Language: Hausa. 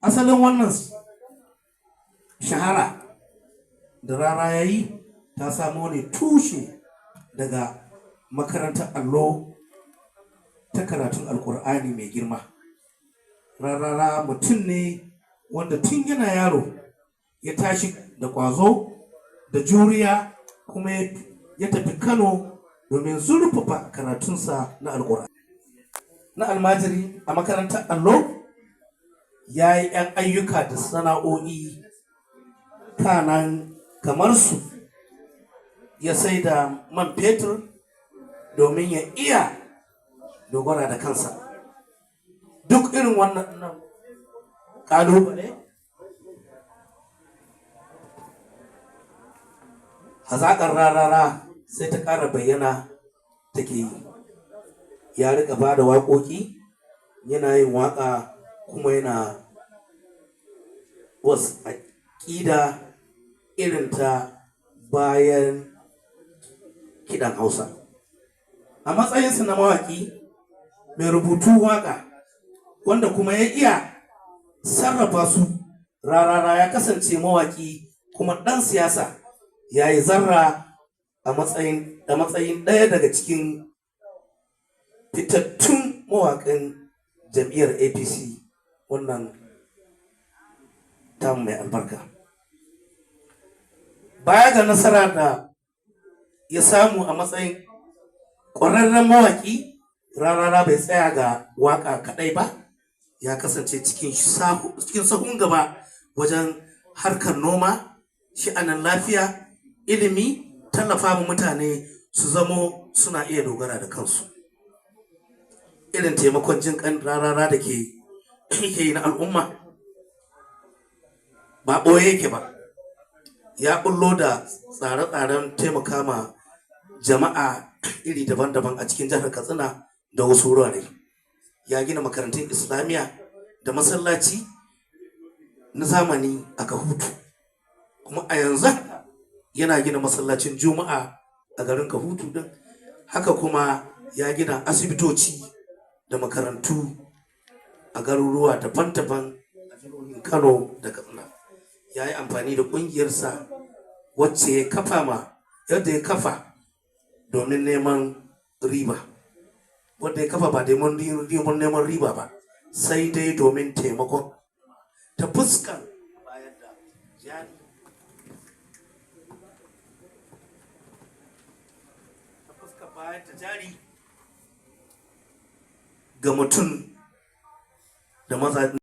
Asalin wannan shahara da Rarara ya yi ta samo ne tushe daga makarantar allo ta karatun Alkur'ani mai girma. Rarara mutum ne wanda tun yana yaro ya tashi da ƙwazo da juriya, kuma ya tafi Kano domin zurfafa karatunsa na Alkur'ani. Na almajiri a makarantar allo, ya yi 'yan ayyuka da sana'o'i kanan, kamar su ya sai da man fetur domin ya iya dogara da kansa. Duk irin wannan kalubale, hazaƙar Rarara sai ta ƙara bayyana take yi. Ya rika ba da waƙoƙi, yana yin waƙa kuma yana wasu aƙida irin ta bayan kiɗan Hausa. A matsayinsa na mawaƙi mai rubutu waƙa wanda kuma ya iya sarrafa su, Rarara ya kasance mawaƙi kuma ɗan siyasa. Ya yi zarra a matsayin ɗaya daga cikin fitattun mawaƙan jam'iyyar APC wannan tamu mai albarka. Baya ga nasara da ya samu a matsayin ƙwararren mawaƙi, Rarara bai tsaya ga waƙa kaɗai ba. Ya kasance cikin sahun gaba wajen harkar noma, sha'anin lafiya, ilimi, tallafa ma mutane su zamo suna iya dogara da kansu. Irin taimakon jin kan Rarara da ke yi na al'umma ba ɓoye yake ba. Ya bullo da tsare-tsaren taimaka ma jama'a iri daban-daban a cikin jihar Katsina da wasu wurare. Ya gina makarantun Islamiyya da masallaci na zamani a Kahutu, kuma a yanzu yana gina masallacin Juma'a a garin Kahutu din. Haka kuma ya gina asibitoci da makarantu a garuruwa daban-daban a jihohin Kano da Katsina. Ya yi amfani da ƙungiyarsa wacce ya kafa ma yadda ya kafa domin neman riba, wanda ya kafa ba domin neman riba ba, sai dai domin taimakon ta fuskan bayar da jari, ta fuskar bayar da jari ga mutum da maza.